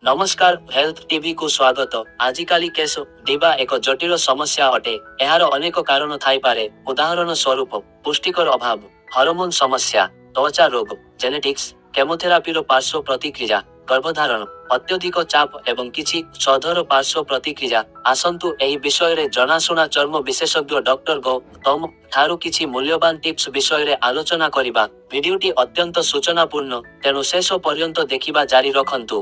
ନମସ୍କାର, health TV କୁ ସ୍ୱାଗତ। ଆଜିକାଲି କେଶ ଝଡ଼ିବା ଏକ ଜଟିଳ ସମସ୍ୟା ଅଟେ। ଏହାର ଅନେକ କାରଣ ଥାଇପାରେ। ଉଦାହରଣ ସ୍ୱରୂପ, ପୁଷ୍ଟିକର ଅଭାବ, ହରମୋନ ସମସ୍ୟା, ତ୍ୱଚା ରୋଗ, ଜେନେଟିକ୍ସ, କେମୋଥେରାପିର ପାର୍ଶ୍ୱ ପ୍ରତିକ୍ରିୟା, ଗର୍ଭଧାରଣ, ଅତ୍ୟଧିକ ଚାପ ଏବଂ କିଛି ଔଷଧର ପାର୍ଶ୍ୱ ପ୍ରତିକ୍ରିୟା। ଆସନ୍ତୁ, ଏହି ବିଷୟରେ ଜଣାଶୁଣା ଚର୍ମ ବିଶେଷଜ୍ଞ ଡକ୍ଟର ଗୌତମ ଠାରୁ କିଛି ମୂଲ୍ୟବାନ ଟିପ୍ସ ବିଷୟରେ ଆଲୋଚନା କରିବା। ଭିଡିଓଟି ଅତ୍ୟନ୍ତ ସୂଚନାପୂର୍ଣ୍ଣ, ତେଣୁ ଶେଷ ପର୍ଯ୍ୟନ୍ତ ଦେଖିବା ଜାରି ରଖନ୍ତୁ।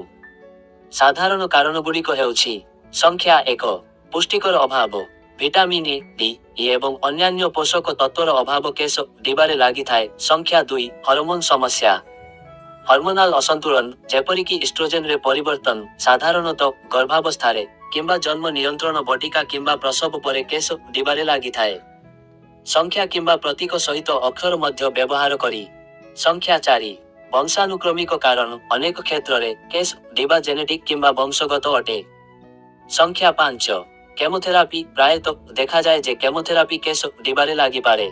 ସାଧାରଣ କାରଣଗୁଡ଼ିକ ହେଉଛି: ସଂଖ୍ୟା 1, ପୁଷ୍ଟିକର ଅଭାବ। ଭିଟାମିନ୍ ଏ, ଡି, ଇ ଏବଂ ଅନ୍ୟାନ୍ୟ ପୋଷକ ତତ୍ତ୍ୱର ଅଭାବ କେଶ ଝଡ଼ିବାରେ ଲାଗିଥାଏ। ସଂଖ୍ୟା 2, ହରମୋନ ସମସ୍ୟା। ହର୍ମୋନାଲ ଅସନ୍ତୁଳନ, ଯେପରିକି ଇଷ୍ଟ୍ରୋଜେନରେ ପରିବର୍ତ୍ତନ, ସାଧାରଣତଃ ଗର୍ଭାବସ୍ଥାରେ, କିମ୍ବା ଜନ୍ମ ନିୟନ୍ତ୍ରଣ ବଟିକା କିମ୍ବା ପ୍ରସବ ପରେ କେଶ ଝଡ଼ିବାରେ ଲାଗିଥାଏ। ସଂଖ୍ୟା କିମ୍ବା ପ୍ରତୀକ ସହିତ ଅକ୍ଷର ମଧ୍ୟ ବ୍ୟବହାର କରି। ସଂଖ୍ୟା 4, ବଂଶାନୁକ୍ରମିକ କାରଣ। ଅନେକ କ୍ଷେତ୍ରରେ କେଶ ଝଡ଼ିବା ଜେନେଟିକ୍ କିମ୍ବା ବଂଶଗତ ଅଟେ। ସଂଖ୍ୟା 5, କେମୋଥେରାପି। ପ୍ରାୟତଃ ଦେଖାଯାଏ ଯେ କେମୋଥେରାପି କେଶ ଝଡ଼ିବାରେ ଲାଗିପାରେ।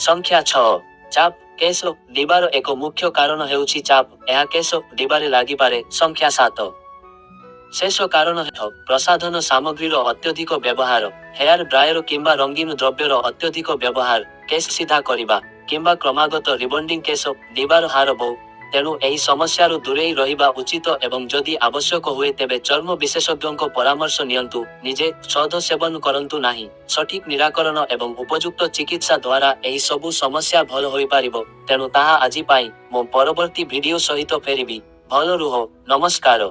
ସଂଖ୍ୟା 6, ଚାପ। କେଶ ଝଡ଼ିବାର ଏକ ମୁଖ୍ୟ କାରଣ ହେଉଛି ଚାପ। ଏହା କେଶ ଝଡ଼ିବାରେ ଲାଗିପାରେ। ସଂଖ୍ୟା 7, ଶେଷ କାରଣ, ପ୍ରସାଧନ ସାମଗ୍ରୀର ଅତ୍ୟଧିକ ବ୍ୟବହାର। ହେୟାର ଡ୍ରାୟର କିମ୍ବା ରଙ୍ଗୀନ ଦ୍ରବ୍ୟର ଅତ୍ୟଧିକ ବ୍ୟବହାର, କେଶ ସିଧା କରିବା କିମ୍ବା କ୍ରମାଗତ ରିବଣ୍ଡିଂ କେଶ ଝଡ଼ିବାର ହାର ବଢ଼ାଏ। ତେଣୁ ଏହି ସମସ୍ୟାରୁ ଦୂରେଇ ରହିବା ଉଚିତ ଏବଂ ଯଦି ଆବଶ୍ୟକ ହୁଏ, ତେବେ ଚର୍ମ ବିଶେଷଜ୍ଞଙ୍କ ପରାମର୍ଶ ନିଅନ୍ତୁ। ନିଜେ ଔଷଧ ସେବନ କରନ୍ତୁ ନାହିଁ। ସଠିକ ନିରାକରଣ ଏବଂ ଉପଯୁକ୍ତ ଚିକିତ୍ସା ଦ୍ୱାରା ଏହି ସବୁ ସମସ୍ୟା ଭଲ ହୋଇପାରିବ। ତେଣୁ ତାହା ଆଜି ପାଇଁ। ମୁଁ ପରବର୍ତ୍ତୀ ଭିଡିଓ ସହିତ ଫେରିବି। ଭଲ ରୁହ। ନମସ୍କାର।